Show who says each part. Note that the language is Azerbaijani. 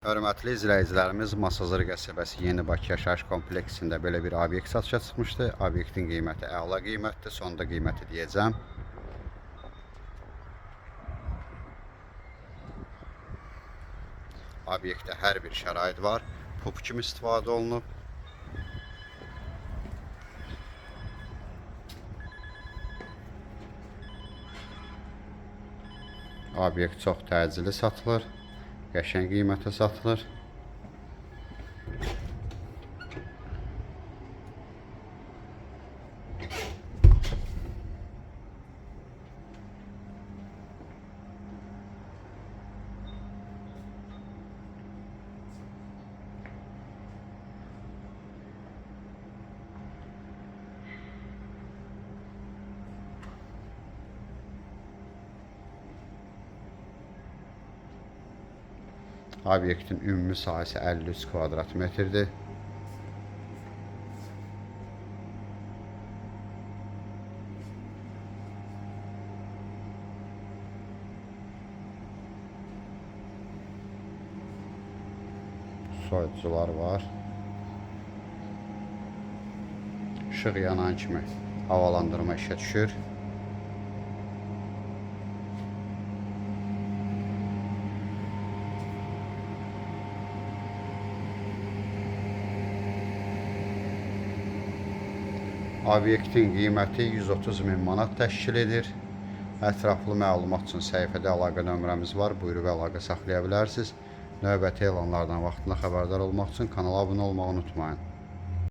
Speaker 1: Hörmətli izləyicilərimiz, Masazır qəsəbəsi Yeni Bakı yaşayış kompleksində belə bir obyekt satışa çıxmışdı. Obyektin qiyməti əla qiymətdir. Sonda qiyməti deyəcəm. Obyektdə hər bir şərait var. Pub kimi istifadə olunub. Obyekt çox təcili satılır. Qəşəng qiymətə satılır. Obyektin ümumi sahəsi 53 kvadrat metrdir. Soyuducular var. İşıq yanan kimi havalandırma işə düşür. Obyektin qiyməti 130 min manat təşkil edir. Ətraflı məlumat üçün səhifədə əlaqə nömrəmiz var. Buyurub əlaqə saxlaya bilərsiniz. Növbəti elanlardan vaxtında xəbərdar olmaq üçün kanala abunə olmağı unutmayın.